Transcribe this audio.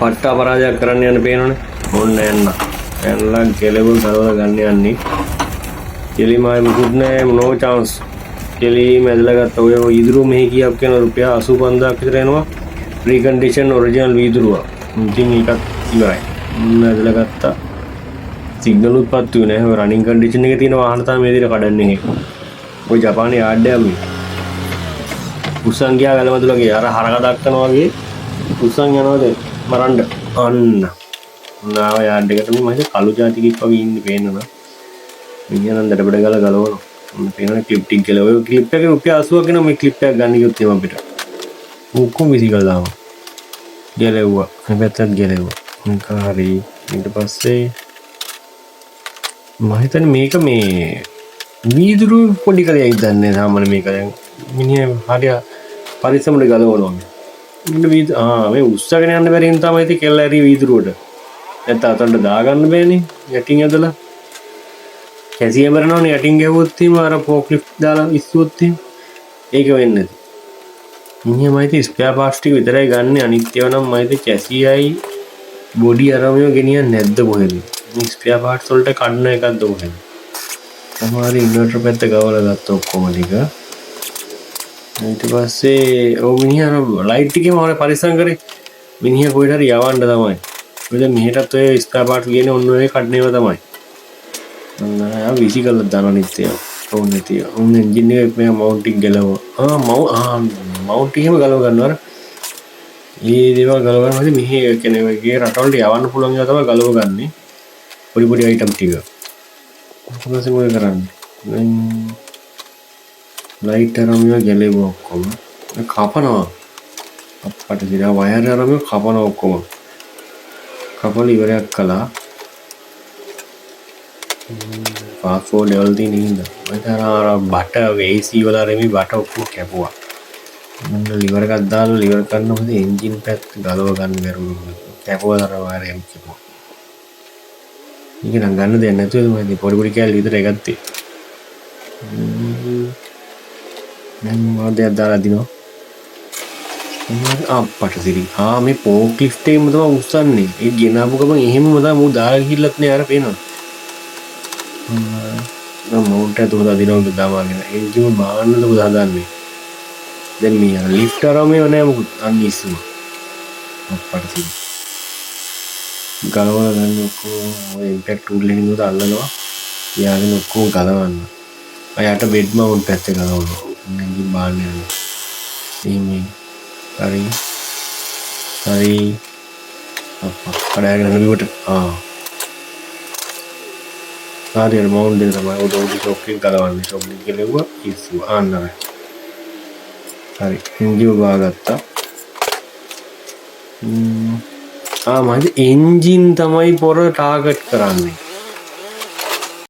පට්ට අපරාධයක් කරන්න යන්න පේනවනේ. ඔන්න යන්න. යන්නලා කෙලවුල් ගලවලා ගන්න යන්නේ. කෙලිම ආයේ මුකුත් නෑ, නෝ චාන්ස්. කෙලිම ඇදලා ගත්ත. ඔය වීදුරුව මෙහි කීයක් වෙනවද? රුපියල් 85,000ක් විතර එනවා. රීකන්ඩිෂන් ඔරිජිනල් වීදුරුව. ඉතින් ඒකත් ඉවරයි. ඔන්න ඇදලා ගත්තා. සිග්නල් උත් පත්තු වෙන්නේ නෑ. ඔය රනින් කන්ඩිෂන් එකේ තියෙන වාහන තමයි මේ විදිහට කඩන්නේ. ඔය ජපානයේ යාඩ් එකක් මේ. උස්සන් ගියා වැලමදුලගේ අර හරක දක්කනවා වගේ උස්සන් යනවා දැන් මරන්න. අන්න. ඔන්න ආව යාඩ් එකට. මේ මම හිතුවේ කළු ජාතිකෙක් වගේ ඉන්නේ පේන්න නම්. මිනිහා නම් දඩබඩ ගාලා ගලවනවා. ඔන්න පේනවනේ ක්ලිප් ටික කියලා. ඔය ක්ලිප් එකේ රුපියල් 80ක් වෙනවා මේ ක්ලිප් එකක් ගන්න ගියොත් එහෙම අපිට. ඔක්කොම විසි කරලා දානවා. ගැලෙව්වා. මේ පැත්තත් ගැලෙව්වා. මේක හරි. ඊට පස්සේ මම හිතන්නේ මේක මේ වීදුරු පොඩි කලයක් දන්නේ සාමාන්‍ය මේක දැන් මිනිහා හරිය පරිස්සමට ගලවනවා මේ. ඉන්න වීදු ආ මේ උස්සගෙන යන්න බැරි හින්දා තමයි ඉතින් කෙල්ල ඇරි වීදුරුවට. නැත්නම් අතන්ට දාගන්න බෑනේ යටින් ඇදලා. කැසිය මරනවනේ යටින් ගැහුවොත් එහෙම අර ෆෝක් ලිෆ්ට් දාලා ඉස්සුවොත් එහෙම. ඒක වෙන්නේ නැති. මිනිහා මම හිතේ ස්පෙයාර් පාර්ට්ස් ටික විතරයි ගන්නෙ. අනිත් ඒවා නම් මම හිතේ චැසියයි බොඩි අරම ඒවා ගෙනියන්නේ නැද්ද කොහෙද? මේ ස්පෙයාර් පාර්ට්ස් වලට කඩන එකක්ද කොහෙද? සමහර ඉන්වර්ටර් පැත්ත ගවලා ගත්ත ඔක්කොම ටික. ඊට පස්සේ ඔව් මිනිහා අර ලයිට් ටිකේම අර පරිස්සම් කරේ. මිනිහා කොහෙට හරි යවන්න තමයි. ඔය දැන් මෙහෙටත් ඔය ස්පෙයාර් පාර්ට්ස් ගේන්නේ ඔන්න ඔය කඩන ඒවා තමයි. ඔන්න ආ විසි කරලා දාන අනිත් ඒවා. ඔව් නැති ඒවා. ඔන්න එන්ජින් එක මේ මවුන්ට් එක ගලව. ආ මව් ආ මවුන්ට් එකේම ගලව ගන්නවා අර. ඒ දේවල් ගලව ගන්න මැද මෙහෙ කියන්නේ ඔය ගේ රටවලට යවන්න පුළුවන් ඒවා තමයි ගලව ගන්නෙ. පොඩි පොඩි අයිටම් ටික. ඊට පස්සේ මොකද කරන්නේ? දැන් ලයිට් අරන් මේවා ගැලෙව්වා ඔක්කොම. මේ කපනවා. අප්පට සිරා වයර් අරන් මේවා කපනවා ඔක්කොම. කපලා ඉවරයක් කළා. ෆාස්ට් ෆෝවර්ඩ් ලෙවල් තියෙන හින්දා. මම හිතන අර බට AC වල අර මේ බට ඔක්කොම කැපුවා. මම ලිවර් එකක් දාලා ලිවර් කරනකොට එන්ජින් පැත්ත ගලව ගන්න බැරුව කැපුවා අර වයර් එකම කැපුවා. මේක නම් ගන්න දෙයක් නැතුවද මම ඉතින් පොඩි පොඩි කෑලි විතරයි ගත්තේ. දැන් මොනවද දෙයක් දාලා දිනවා. අප්පට සිරි. ආ මේ ෆෝක් ලිෆ්ට් එකෙන්ම තමයි උස්සන්නේ. ඒ ගෙනාපු ගමන් එහෙමම තමයි මූ දාලා ගිහිල්ලත් නෑ අර පේනවා. මම මවුන්ට් එක තුන දිනවා දාමාගෙන. එන්ජිම බාන්නද මොකද හදන්නේ? දැන් මේ අර ලිෆ්ට් අරම ඒවා නෑ මොකුත්. අන්න ඉස්සුව. අප්පට සිරි. ගලවලා ගන්න ඔක්කොම ඔය ඉම්පැක්ට් ටූල් එකකින් උද අල්ලනවා. තියාගෙන ඔක්කොම ගලවන්න. අය යට බෙඩ් මවුන්ට් පැත්තේ ගලවනවා. එන්ජින් බාන්න යනවා. එහෙම හරි. හරි. අප්පා කඩාගෙන යන බිමට. ආ. හරි අර මවුන්ට් එක තමයි උඩ උඩ ෂොක් එක ගලවන්නේ. ෂොක් එක කෙලෙව්වා ඉස්සුව. ආන්න හරි. හරි. එන්ජිම බාගත්තා. ආ මම එන්ජින් තමයි පොර ටාගට් කරන්නේ.